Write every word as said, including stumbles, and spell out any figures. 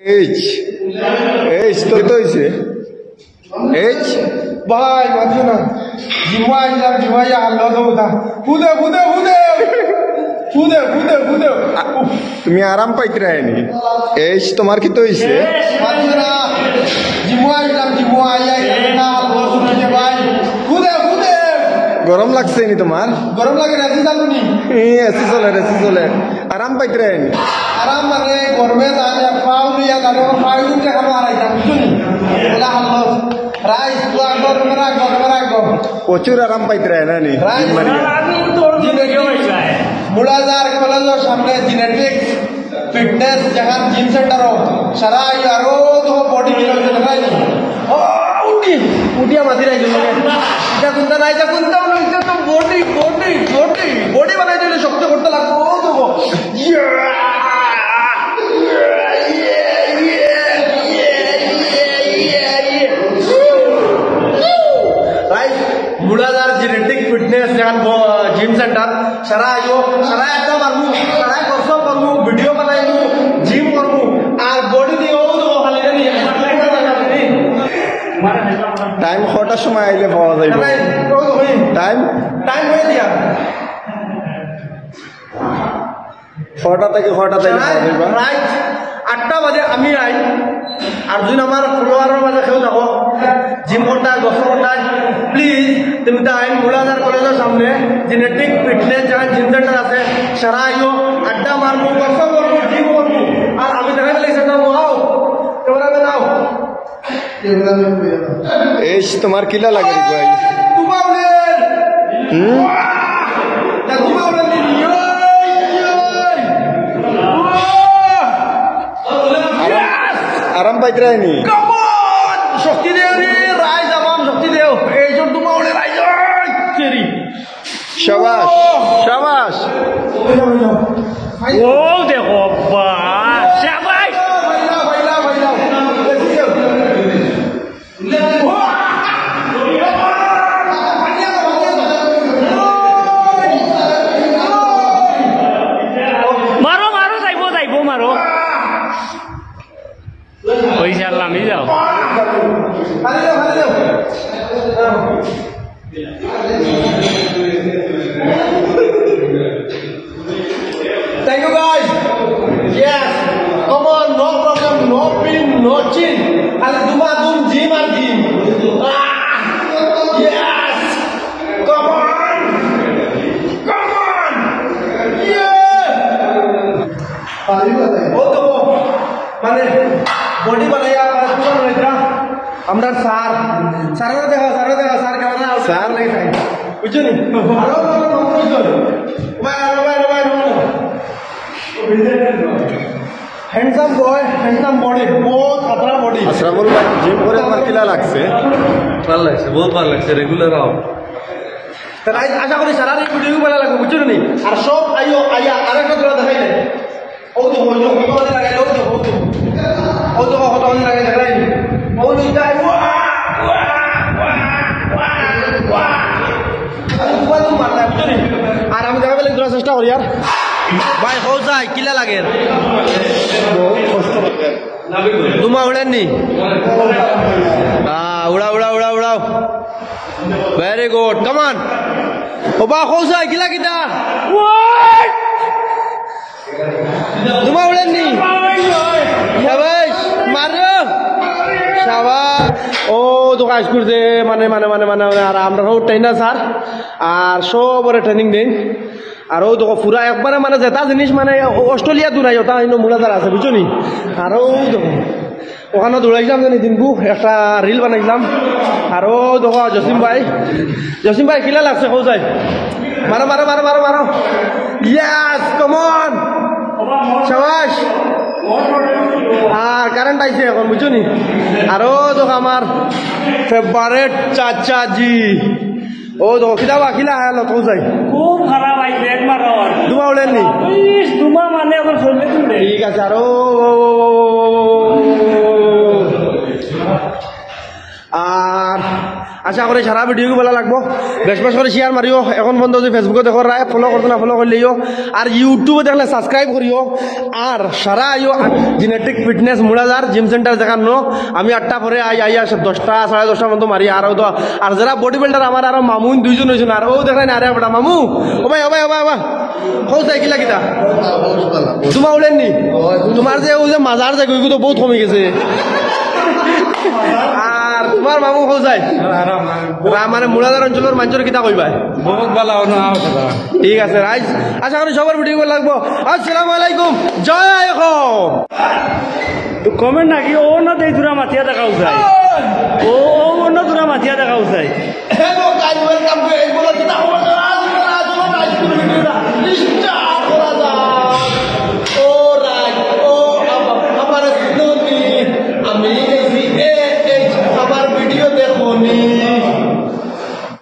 H, H, তোর তো হইছে। এইচ, ভাই, মাতিও না। জিমো আইলাম, জিমো আইয়া হাল্লা তো উঠা। হুদে, হুদে, হুদে। হুদে, হুদে, হুদে। তুমি আরাম পাইতরায় নি। এইচ, তোমার কিতা হইছে? মাতিও না। জিমো আইলাম, জিমো আইয়া, আইয়া, না, বস উঠে ভাই। হুদে, হুদে। গরম লাগছে নি তোমার? গরম লাগে না, এসি চালু নি? এ, এসি চলে, এসি চলে। আরাম পাইতরায় নি? আরাম মানে গরমে জানে, পাও লইয়া জানে, পাও লইয়া খানো হারাইতাম, বুঝছো নি? ওলা হাল্লা। রাইস, তুই আগো, তোমার আগো, তোমার আগো। প্রচুর আরাম পাইতরায় না নি? রাইস, জিম মারিয়া। আমি তো ওর জিম মধ্যে একটু হয়ে যায়। মুলাজার কলেজর সামনে জেনেটিক্স ফিটনেস যেখান জিম সেন্টার হোক, সারা আইও আরো তো বডি বিল্ডার হইতে দেখাই নি। ও, উঠি, উঠিয়া মাতিরায় নি। ইটা কুনটা না, ইটা কুনটা হলো, ইটা তো বডি, বডি, বডি। বডি বানাইতে হইলে শক্ত করতে লাগবো, ও তো গো। ইয়া! রাইট, মুলাজার জেনেটিক ফিটনেস যেখান ব-, জিম সেন্টার, সারা আইও, সারা একটা মারমু, সারা কষ্ট করমু, ভিডিও বানাইমু, জিম করমু, আর বডি দিও তো খালি জানি। টাইম কটার সময় আইলে পাওয়া যাইব? টাইম, ওই তো হই। টাইম? টাইম হয়ে দিয়া। ছটা থেকে ছটা থেকে পাওয়া যাইব। রাইট আটটা বাজে আমি আই। আর যদি আমার ফলোয়ারর মাঝে কেউ থাকো, জিম করতায়, গোসল করতায়, প্লিজ তুমি তাই মুলাজার কলেজর সামনে জেনেটিক ফিটনেস যারা জিম সেন্টার আছে, সারা আইও, আড্ডা মারমু, গোসল করমু, জিম করমু। আর আমি দেখাই দিলে সেটা আও, ক্যামেরাম্যান আও। এই তোমার কিলা লাগে রে ভাই? তোমার হুম? আরাম পাইতরায় নি? Come on! শক্তি দেও রে, রাইজ আবাম, শক্তি দেও। এই জোর তোমা উড়ে রাইজ, ওই, তেরি। শাবাশ, শাবাশ। ও দেখো, বা, শাবাশ। মারো, মারো, যাইবো, যাইবো, মারো। ওই যে আল্লাহ, আমি যাও। Thank you, guys. Yes. Come on, no problem, no pain, no chin. খালি দুমা দুম, জিম আর gym. Ah, yes. Come on. Come on. Yeah. ও তো মানে বডি বানাইয়া মানে পুরান হইতা। আমরা স্যার, স্যাররে দেখা, স্যাররে দেখা, স্যার কেমন আছে? স্যার? বুঝছো নি? আরো ভালো, ভালো, বুঝছো? ভাই, আরো ভাই, আরো ভাই, আরো ভাই। Handsome boy, handsome body, বহুত খাতরা বডি। আশরাফুল ভাই, জিম করে আমার কিলা লাগছে? ভালো লাগছে, বহুত ভালো লাগছে, রেগুলার আও। তাহলে আই-, আশা করি সারা এই ভিডিও ভালো লাগবে, বুঝছো নি? আর সব আইও, আইয়া আরেকটা তোরা দেখাই দেয়। ও তো, ও তো, ও তো লাগাই, ও তো, ও তো। ও তো, ও তো, ও তো লাগাই, দেখাই। ও তো যাই, ওয়া, ওয়া, ওয়া, ওয়া, ওয়া। আরে, তোমার তো মারলা, বুঝছো নি? আর আমি দেখাই পেলে তোরা চেষ্টা করি আর। ভাই, হো যাই, কিলা লাগে? দুমা উড়েননি? আহ, উড়াও, উড়াও, উড়াও, উড়াও। Very good, come on. ও বা, হো যাই, কিলা কিতা? ওই! দুমা উড়েননি? শাবাশ, মারো। শাবাশ। ও, তো কাজ করছে, মানে, মানে, মানে, মানে, মানে, আর আমরা সব ট্রেনার স্যার, আর সবরে ট্রেনিং দেন। আর ও দেখো, পুরা একবারে মানে যেটা জিনিস মানে অ-, অস্ট্রেলিয়া দূরাই, ওটা হইলো মুলাজার আছে, বুঝছো নি? আর ও দেখো, ওখানে দৌড়াইছিলাম জানি দিনকু, একটা রিল বানাইছিলাম। আর ও দেখো, জসিম ভাই, জসিম ভাই, কিলা লাগছে, কও যাই। মারো, মারো, মারো, মারো, মারো। Yes, come on. শাবাশ। আর কারেন্ট আইছে এখন, বুঝছো নি? আর ও দেখো, আমার ফেভারিট চাচাজি। ও দেখো, কিতা বা, কিলা আয়ালো, তো যাই। খুব খারাপ আইছে, একবার আওয়াজ। দুমা উড়েননি? ইস, দুমা মানে এখন চলবে তুমি। ঠিক আছে, আর ও, ও, ও, ও, ও, ও, ও। আর আশা করি সারা ভিডিও ভালা লাগবো। বেশ বেশ করি শেয়ার মারিও। এখন বন্ধ যদি Facebook-ও দেখো রায়, ফলো করতে না ফলো করলেও, আর YouTube-ও দেখলে সাবস্ক্রাইব করিও। আর সারা আইও জেনেটিক ফিটনেস মুড়াজার জিম সেন্টার দেখার নো। আমি আটটা পরে আই, আইয়া দশটা, সাড়ে দশটা পর্যন্ত মারি। আর ও তো, আর যারা বডি বিল্ডার আমার আরো মামুন দুইজন হইছইন, আর ও দেখেন আরে বেটা মামু, ও ভাই, ও ভাই, ও ভাই, ও ভাই। কও চাই কিলা কিতা? তুমার উড়েননি? তুমার যে ও যে মাজার যে গইগু তো বউত কমি গেছে। আর তুমার মামু কও চাই? রা-, মানে মুড়াজার অঞ্চলর মানষর কিতা কইবায়? বউত ভালা, অনো আও দাদা। ঠিক আছে, রাইজ, আশা করি সবার ভিডিও ভালা লাগবো। আসসালামু আলাইকুম, জয় হোক। তো কমেন্ট নাকি ও না দেই দূরা মাতিয়া দেখা উচাই। ও, ও অন্য দূরা মাতিয়া দেখা Uchai. Hello guys, welcome to এই বলো কিতা খবর?